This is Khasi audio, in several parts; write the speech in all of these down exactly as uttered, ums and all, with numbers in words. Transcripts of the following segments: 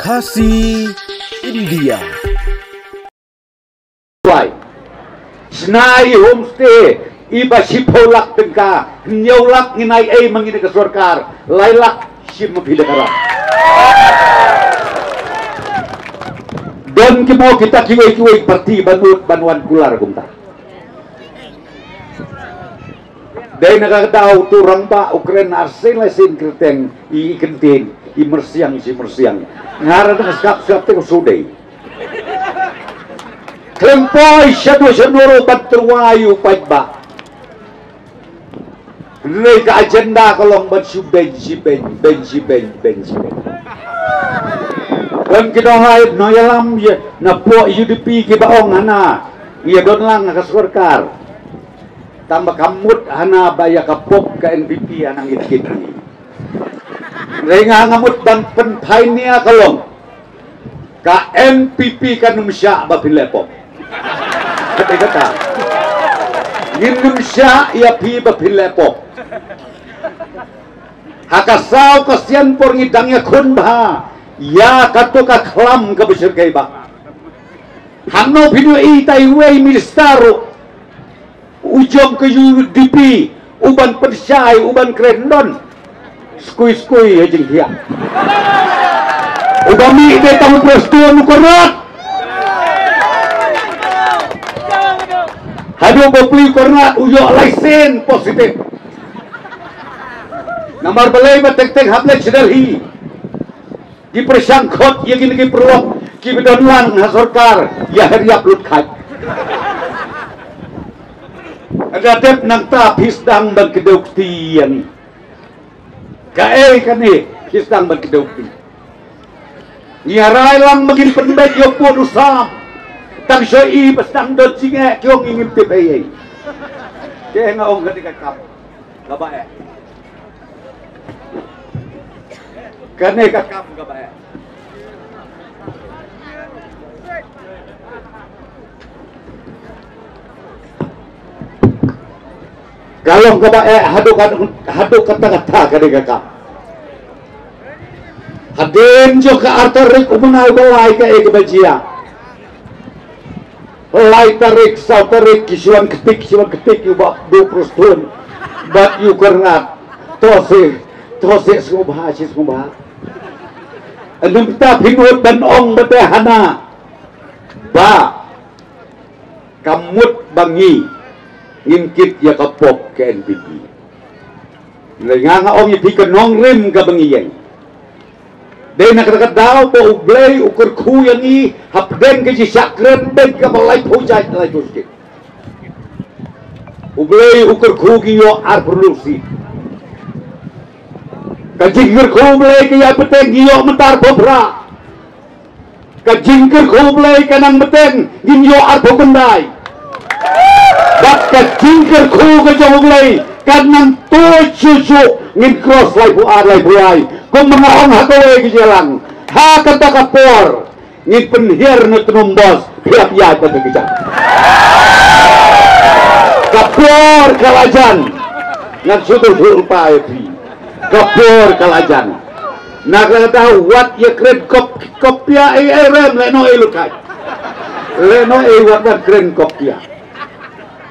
Khasi India. Wai. Shna i homestay, i ba shiphew lak tyngka, hynñiew lak ngin ai ei ma ngi na ka sorkar, lai lak shim ma phi da ka ram. Don ki mo kita kiwei kiwei parti ban ud ban wan kular kumta. Dei na ka daw tu rangbah u kren arsien lai sien kyrteng i, i kyntien, i myrsiang, i myrsiang. Nga ruh nga skap skap te u shu dei. Khlem poi shaduh shaduh ruh ban tyrwa ïa u paidbah. Hynrei ka agenda ka long ban shu beiñ, shu beiñ, beiñ, shu beiñ, beiñ, shu beiñ. Don ki nonglait nongïalam ïa na pdeng U D P kiba ong hana ïa don lang ha ka sorkar. Tang ba ka mut hana ba ïa ka pop ka N P P hana ngit kit. Hynrei nga nga mut ban pynphai nia ka long. Ka N P P kan ym shah ba phin leh pop. Kata kata. Ngin ym shah ïa phi ba phin leh pop. Ha ka saw ka sian por ngi dang ïakhun bha ïa kato ka khlam kaba shyrkhei ba. Hangno phin ïohi tai wei minister ruh. U jong ka U D P, u ban pynshai, u ban kren don. Skui skui ha jingthiah. U ba mih dei tang u Prestone u Kyrnat. Haduh ba plie u Kyrnat u ïoh license positive. Namar balei ba tek tek hap leit sha Delhi. Ki pyrshang khot ïa kine ki paralok kiba don lang ha sorkar ïa hariap lut khat. Ada dep nangta phi sdang ban kdew kti ïa ngi. Kaei kane phi sdang ban kdew kti. Ngi rai lang ma ngin pynbeit ïa u pud u sam. Tang shu i ba sdang don jingeh ki ong ngim tip ei ei. Te nga ong kane ka kam. Kaba eh. Kane ka kam kaba eh. Ka long kaba eh haduh ka, haduh katta katta kane ka kam. Hadien jong ka ar tarik u bnai ba lai kaei kaba jia. Lai tarik, saw tarik, ki shu wan ktik, shu wan ktik, ïa u Bah Prestone bad ïa u Kyrnat. To seh, to seh sngewbha, sngewbha. Ym ta phin nud ban ong ba dei hana. Ba ka mut ba ngi ngin kit ïa ka pop ka N P P. Nga nga ong ïa phi ka nongrim kaba ngi ïeng. Dei na kata ka daw ba U Blei u kyrkhu ïa ngi hapdeng ka jingshakren beit kaba laiphew jait laiphew skit. U Blei u kyrkhu ngi ïoh arphew hynriew seat. Ka jingkyrkhu U Blei ka ïai bteng ngi ïoh mynta arphew phra. Ka jingkyrkhu U Blei ka nang bteng ngin ïoh arphew khyndai. Bad ka jingkyrkhu ka jong U Blei ka nang tuid shuh shuh ngin cross laiphew ar laiphew lai. Kumba nga ong ha kawei ka jingïalang, ha kata ka por ngin pynhiar na Tnum Bos, phi hap ïaid bad ka jam. Ka por ka la jan. Ngan shu tu shu lypa ïa phi. Ka por ka la jan. Na ka daw wat ïa kren kop, kopia ei ei rem, lehnoh ei lut khat. Lehnoh ei wat ban kren kopia.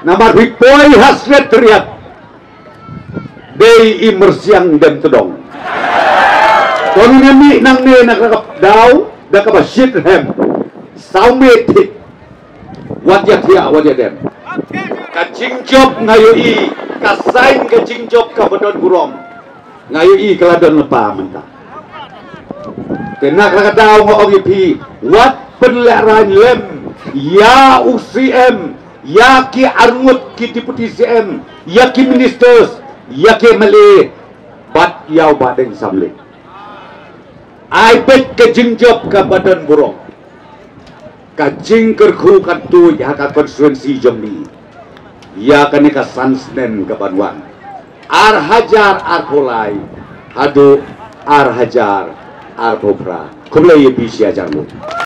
Namar phi poi ha Secretariat. Dei i myrsiang dem tdong. To ngin ïa mih nangne na ka daw da kaba shit rhem. Saw miet thik. Wat ïa thiah, wat ïa dem. Ka jingjop nga ïohi, ka sign ka jingjop kaba don burom. Nga ïohi ka la don lypa mynta. Te na ka daw nga ong ïa phi, wat pynlehraiñ lem ïa u C M, ïa ki arngut ki deputy C M, ïa ki ministers, ïa ki M L A, bad ïa u Bah Deng Samlin. Ai beit ka jingjop kaba don burom. Ka jingkyrkhu kan tuid ha ka constituency jong ngi ïa kane ka san snem ka ban wan. Ar hajar arphew lai haduh ar hajar arphew phra. Khublei ïa phi shi hajar nguh.